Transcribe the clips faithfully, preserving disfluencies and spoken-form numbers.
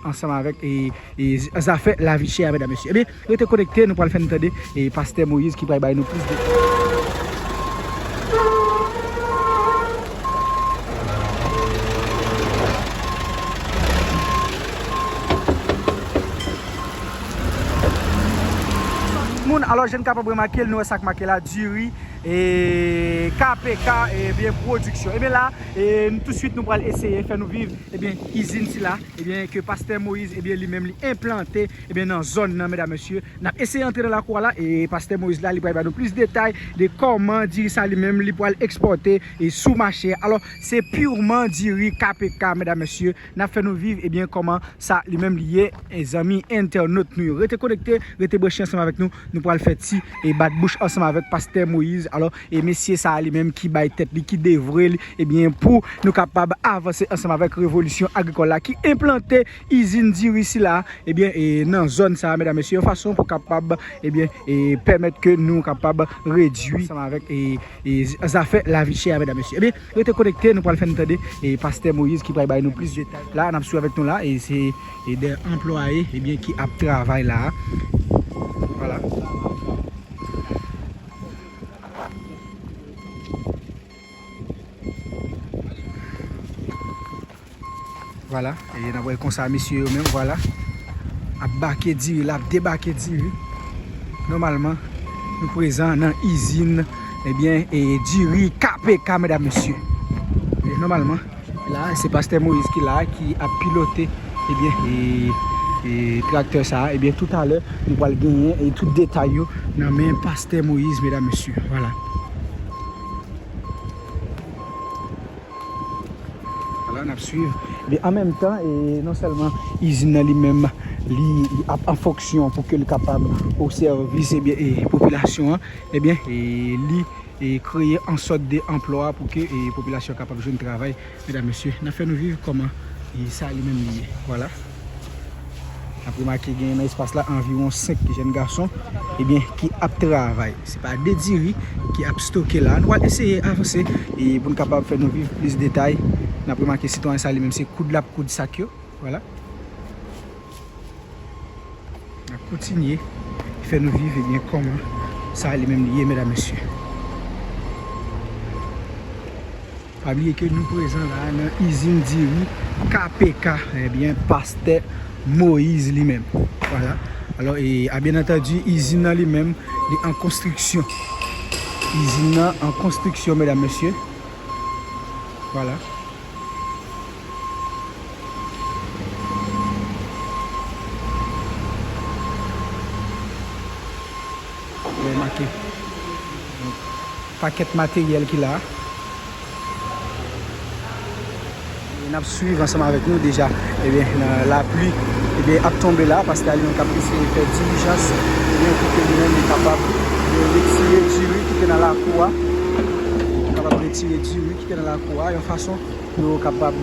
ansanm avèk e, e zafè lavi chè a, medam, mesye. Ebyen, rete konekte, nou pral fè n tande e pastè Moïse ki pral bay nou plis detay. Moun, alò, jan n kapab remake l, nou wè sa k make la, diri, e K P K, ebyen, pwodiksyon. Ebyen, la, e, nou, tousuit, nou pral eseye fè nou viv, ebyen, izin sila, ebyen, ke pastè Moïse, ebyen, li menm, li enplante, ebyen, nan zòn nan, medam, mesye. N ap eseye antre nan lakou a la, e pastè Moïse la, li pral ba nou plis detay de kòman diri sa li menm, li pral ekspòte e sou mache. Alò, se pirman diri K P K, medam, mesye. N ap fè nou viv, ebyen, kòman sa li menm li ye, e zanmi entènot nou yo. Rete konekte, rete branche ansanm avèk nou. Nou pral fè ti e bat bouch ansanm avèk pastè Moïse. Alò, e mesye sa a li menm ki bay tèt li, ki devwe li, ebyen, pou nou kapab avanse ansanm avèk revolisyon agrikòl la, ki enplante izin diri sila, ebyen, e nan zòn sa a, medam, mesye, yon fason pou kapab, ebyen, e pèmèt ke nou kapab redui ansanm avèk e, e zafè lavi chè a, medam, mesye. Ebyen, rete konekte, nou pral fè n tande e pastè Moïse ki pral bay nou plis detay. La, n ap swiv avèk nou la, e se e de anplwaye, ebyen, ki ap travay la a. Vwala. Vwala, e n ap wè konsa mesye yo menm, vwala, ap bake diri la, ap debake diri. Nòmalman, nou prezan nan izin, ebyen, e diri K P K, medam, mesye. E nòmalman, la, se pastè Moïse ki la, ki ap pilote, ebyen, e, e traktè sa a. Ebyen, toutalè, nou pral genyen e tout detay yo nan men pastè Moïse, medam, mesye. Vwala. Vwala, n ap swiv. Men an menm tan, e non sèlman izin nan li menm, li, li ap an fonksyon pou ke li kapab o sèvis, ebyen, e popilasyon an, ebyen, e li, e kreye an sòt de anplwa pou ke, e popilasyon kapab jwenn travay. Medam, mesye, n ap fè nou viv kòman, e sa li menm li ye. Vwala. N ap remake gen nan espas la anviwon senk jèn gason, ebyen, ki ap travay. Se pa de diri ki ap stoke la. Nou pral eseye avanse e pou n kapab fè nou viv plis detay. N ap remake sitwayen sa li menm se koud l ap koud sak yo. Vwala. N ap kontinye fè nou viv, ebyen, kòman sa li menm li ye, medam, mesye. Pa bliye ke nou prezan la nan izin diri K P K, ebyen, pastè Moïse li menm. Vwala. Alò, e, a byen antandi, izin nan li menm, li an konstriksyon. Izin nan an konstriksyon, medam, mesye. Vwala. Remake. Pakèt materyèl ki la. E n ap swiv ansanm avèk nou deja. Ebyen, nan lapli, ebyen, ap tonbe la, pastè Alyon k ap eseye fè dilijans, ebyen, pou ke li menm li kapab, ebyen, retire diri ki te nan lakou a. Kapab retire diri ki te nan lakou a, yon fason pou yo kapab,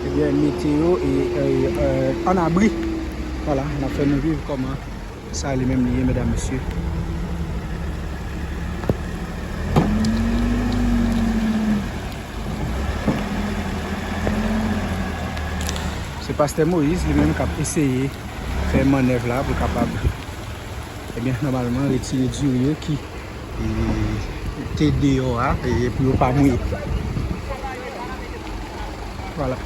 ebyen, mete yo e, e, e, an abri. Vwala, n ap fè nou viv kòman sa li menm li ye, medam, mesye. Se pastè Moïse li menm k ap eseye fè mannèv la pou kapab, ebyen, nòmalman, retire diri yo ki, e, te deyò a, e, pou yo pa mouye. Vwala.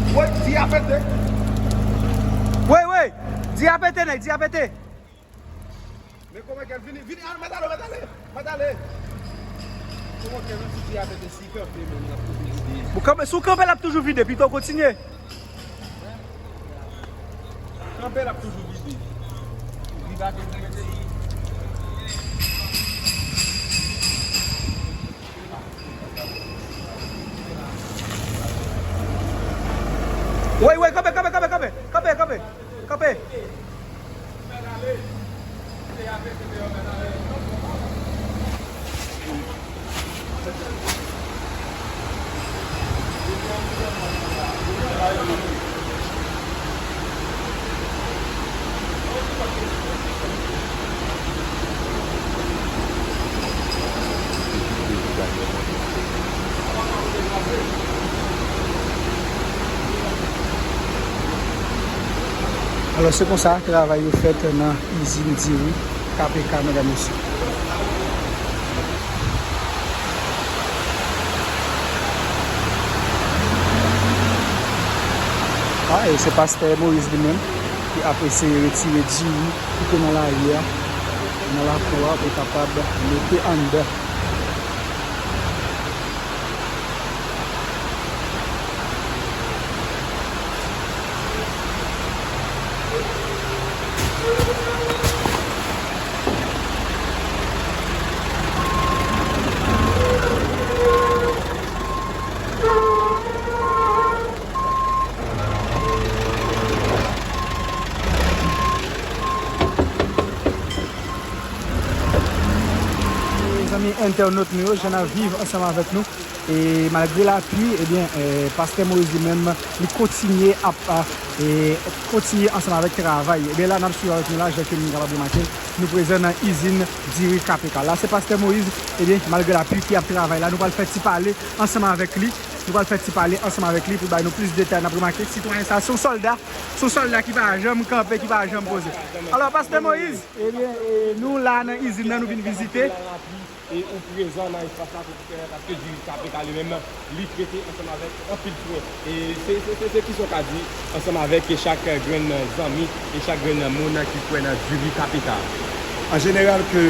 Woy, di a pete. Woy, woy, di a pete, nèg, di a pete. Men kòman kè l vini, vini, al, mèt ale, mèt ale, mèt ale. Kòman kè l vini, si di a pete, si kanpe, men l ap toujou vide. Ou kanpe, si w kanpe, l ap toujou vide, pito w kontinye. Kanpe l ap toujou vide. Li pa gen mete. Woy, woy, kanpe, kanpe, kanpe, kanpe. Kanpe, kanpe. Kanpe. Alò, se konsa travay yo fèt nan izin diri K P K, medam, mesye. A, e se pastè Moïse li menm ki ap eseye retire diri ki te nan lari a, nan lakou a, pou kapab mete anndan. Mezanmi, entènot nou yo, jan n ap viv ansanm avèk nou. E malgre lapli, ebyen, e, pastè Moïse li menm, li kontinye ap, a, e, kontinye ansanm avèk travay. Ebyen, la, n ap swiv avèk nou la, jan ke nou kapab remake, nou prezan nan izin diri K P K. La, se pastè Moïse, ebyen, malgre lapli ki ap travay la, nou pral fè ti pale ansanm avèk li. Nou pral fè ti pale ansanm avèk li pou bay nou plis detay. N ap remake, sitwayen sa, se yon sòlda, se yon sòlda ki pa janm kanpe, ki pa janm poze. Alò, pastè Moïse, ebyen, e, nou la nan izin nan, nou vin vizite. E ou prezan nan espas la pou fè, paske diri K P K li menm, li trete ansanm avèk anpil swen. E se, se, se, se kisa w ka di ansanm avèk chak grenn zanmi e chak grenn moun ki kwè nan diri K P K? An jeneral, ke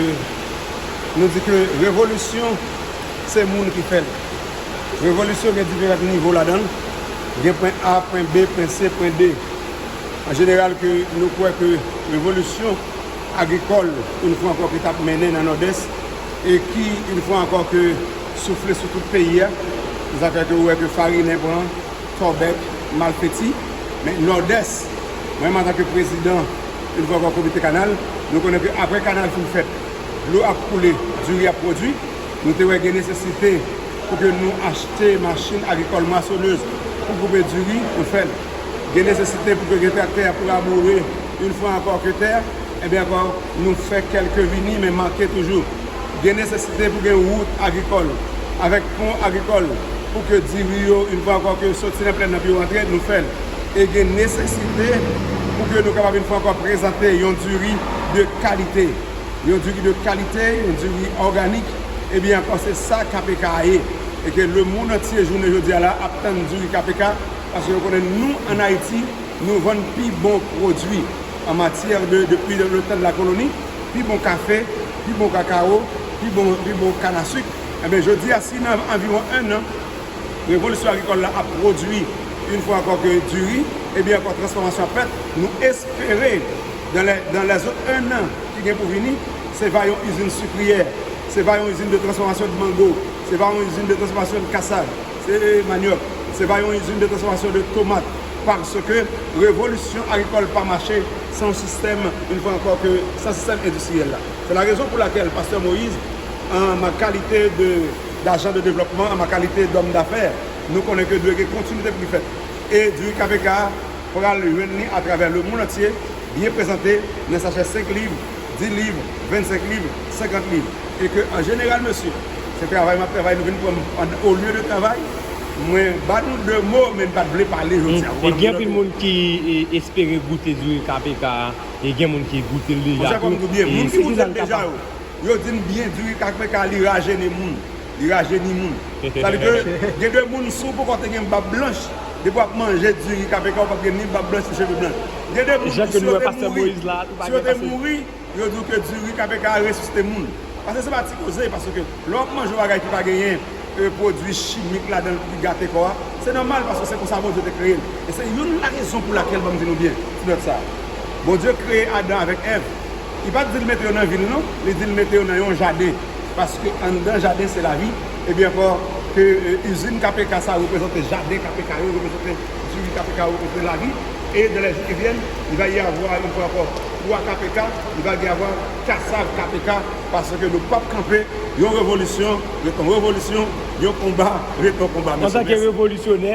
nou di ke revolisyon, se moun ki fè l. Revolisyon gen diferan nivo ladan l. Gen pwen A, pwen B, pwen C, pwen D. An jeneral, ke nou kwè ke revolisyon agrikòl, yon fwa ankò, ki t ap mennen nan Nòdès, e ki, yon fwa ankò, ke soufle sou tout peyi a, sa fè ke ou wè ke farinen pran, tòbèk, malfeti. Men Nòdès, mwen menm antanke prezidan, yon fwa ankò, komite kanal, nou konnen ke apre kanal fin fèt, dlo ap koule, diri ap pwodui, nou te wè gen nesesite pou ke nou achte machin agrikòl, mwasonèz, pou koupe diri, nou fè l. Gen nesesite pou ke gen traktè pou laboure, yon fwa ankò, ke tè, ebyen ankò, nou fè kèlke vini, men manke toujou. Gen nesesite pou gen wout agrikòl, avèk pon agrikòl, pou ke diri yo, yon fwa ankò, ke soti nan plèn nan pou yo rantre, nou fè l. E gen nesesite pou ke nou kapab, yon fwa ankò, prezante yon diri de kalite. Yon diri de kalite, yon diri òganik, ebyen ankò, se sa K P K a ye. E ke lemonn antye jounen jodi a la ap tann diri K P K, paske yo konnen nou, ann Ayiti, nou vann pi bon pwodui an matyè de, depi le tan de la koloni, pi bon kafe, pi bon kakawo, pi bon, pi bon kannasik. Ebyen, jodi a, si nan anviwon en an, revolisyon agrikòl la ap pwodui, yon fwa ankò, ke diri, ebyen ankò, transfòmasyon ap fèt. Nou espere, dans les, dans les autres un an ki gen pou vini, se va yon izin sikriyè, se va yon izin de transfòmasyon de mango, se va yon izin de transfòmasyon de kasav, se manyòk, se va yon izin de transfòmasyon de tomat, paske revolisyon agrikòl pa mache san yon sistèm, yon fwa ankò, ke san sistèm endistriyèl la. Se la rezon pou lakèl pastè Moïse, an ma kalite de, d'ajan de devlòpman, an ma kalite d'homme d'affaires, nou konnen ke dwe gen kontinite pou li fèt. E diri K P K a pral jwenn li atravè lemonn antye, byen prezante nan sachè senk liv, dis liv, vennsenk liv, senkant liv. E ke, an jeneral, mesye, se travay m ap travay, nou vin pran m an, olye de travay, mwen ba nou de mo, men m pa t vle pale jodi a. E gen anpil moun ki, e, espere goute diri K P K a, e gen moun ki goute l deja tou. Monchè, fò m di w byen, moun ki goute l deja yo, yo di n byen, diri K P K a, li rajeni moun. Li rajeni moun. Sa vle di ke gen de moun, si w poko te gen bab blanch, depi w ap manje diri K P K, ou p ap gen ni bab blanch ni cheve blanch. Gen de moun, si yo te mouri, si yo te mouri, yo di w ke diri K P K a resisite moun. Paske se pa ti koze, paske lè w ap manje yon bagay ki pa genyen, e, pwodui chimik ladan l pou ki gate kò a, se nòmal, paske se konsa Bondye te kreye l. E se youn nan rezon pou lakèl, ban m di nou byen, ti nòt sa a. Bondye kreye Adan avèk Èv. Li pa t di l mete yo nan vil non, li di l mete yo nan yon jaden. Paske anndan jaden se lavi. Ebyen ankò, ke, e, izin K P K sa reprezante jaden K P K yo, reprezante diri K P K yo, reprezante lavi. Et dans les jours qui viennent, il va y avoir une fois encore trois K P K, il va y avoir kasav K P K, paske nou p ap kanpe, yon revolisyon ret yon revolisyon, yon konba ret yon konba, mesye. Antanke revolisyon,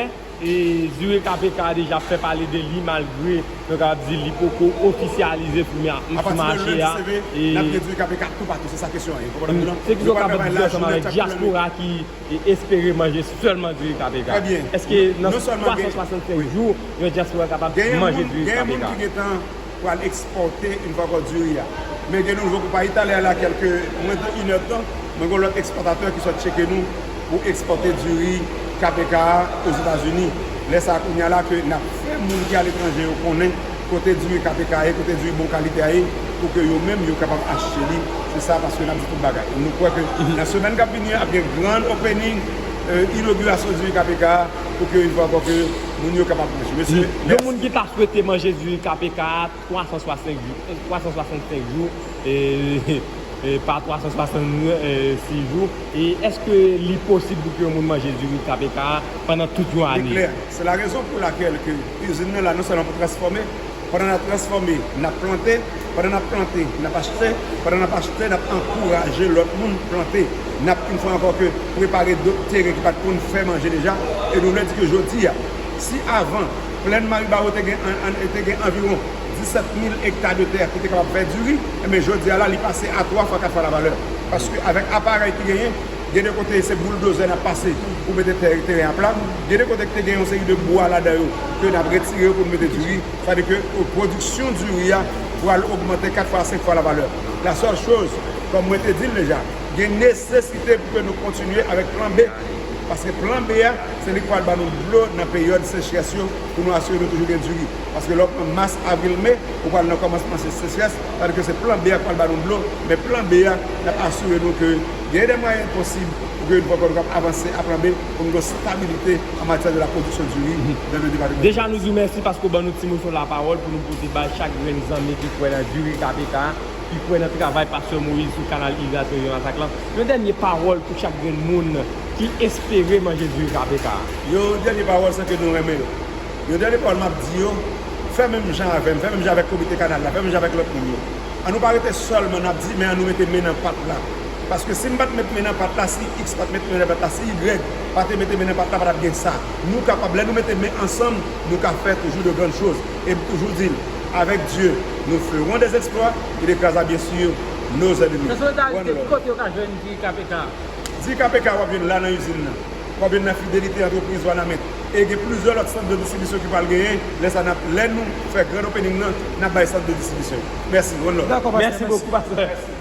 e, diri K P K a deja fè pale de li, malgre nou kapab di li poko ofisyalize sou ma-, sou mache a. Apati de lendi seve, n ap gen diri K P K toupatou, se sa kesyon an ye, ou konprann mwen non? Se ki sa w kapab di ansanm avèk dyaspora ki, e, espere manje sèlman diri K P K? Èske nan twa san swasannsenk jou, yon dyaspora kapab manje diri K P K? Gen moun ki gentan Pral ekspòte yon pako diri a. Men gen nouvo konpayi, talè a la, kèlke mwens de inèdtan, mwen gen lòt ekspòtatè ki sot tcheke nou pou ekspòte diri K P K a Ozetazini. Lè sa a, kounye a la, ke n ap fè moun ki aletranje yo konnen kote diri K P K a ye, kote diri bon kalite a ye, pou ke yo menm yo kapab achte li. Se sa, paske n ap di tout bagay. E nou kwè ke nan semèn k ap vini an, ap gen grand opening, euh, inogirasyon diri K P K a, pou ke yon fwa ankò ke moun yo kapab manje. Mesye, yon moun ki ta swete manje diri K P K a, twa san swasannsenk jou, twa san swasannsenk jou, e, e pa twa san swasannsis jou. E èske li posib pou ke yon moun manje diri K P K a pandan tout yon ane? Li klè. Se la rezon pou lakèl ke izin nan la non sèlman pou transfòme, pandan n ap transfòme, n ap plante, pandan n ap plante, n ap achte, pandan n ap achte, n ap ankouraje lòt moun plante. N ap, yon fwa ankò, ke prepare dòt teren ki pa t konn fè manje deja. E nou vle di ke jodi a, si avan, plèn Maribawo te gen, an, an, te gen anviwon disèt mil ekta de tè ki te kapab fè diri, enben, jodi a la, li pase a twa fwa, kat fwa lavalè. Paske avèk aparèy ki genyen, gen de kote se bouldozè n ap pase pou mete tè, teren a pla, gen de kote ki te gen yon seri de bwa ladan yo ke n ap retire yo pou n mete diri. Sa vle di ke, o, pwodiksyon diri a pral ogmante kat fwa a senk fwa lavalè. La sèl choz, kòm mwen te di l deja, gen nesesite pou ke nou kontinye avèk plan B. Paske plan B a, se li k pral ban nou dlo nan peryòd sechrès yo pou nou asire nou toujou gen diri. Paske lè w pran mas, avril, me, ou pral nan kòmansman se sechrès, sa vle di ke se plan B a k pral ban nou dlo, men plan B a, n ap asire nou ke gen de mwayen posib pou ke yon pòkò nou kab avanse a plan B pou nou gen stabilite an matyè de la pwodiksyon diri nan le depatman. Deja, nou di w mèsi paske w ban nou ti moso lapawòl pou nou pote bay chak grenn zanmi ki kwè nan diri K P K a, ki kwè nan travay Pastè Moïse sou kanal Irigatoryon Latak lan. Yon dènye pawòl pou chak grenn moun ki espere manje diri K P K a. Yon dènye pawòl, se ke nou renmen yo. Yon dènye pawòl m ap di yo, fè menm jan avè m, fè menm jan avèk komite kanal la, fè menm jan avèk lòt moun yo. An nou pa rete sèlman n ap di, men an nou mete men nan pat la. Paske si m pa t met men nan pat la, si X pa t met men nan pat la, si Y pa te mete men nan pat la, pa t ap gen sa. Nou kapab, lè nou mete men ansanm, nou ka fè toujou de grann choz. E m toujou di l, avec Dieu, nous ferons des exploits, il écrasera bien sûr nos ennemis. One love. Kote yo ka jwenn diri K P K a? Diri K P K a w ap jwenn la nan izin nan. W ap jwenn nan Fidelite Antrepriz Wanament. E gen plizyè lòt sant de distribisyon ki pral genyen. Lè sa n ap, lè nou fè grand opening nan, n ap bay sant de distribisyon. Mèsi, one love. Dakò, pastè, mèsi. Mèsi bokou, pastè. Mèsi.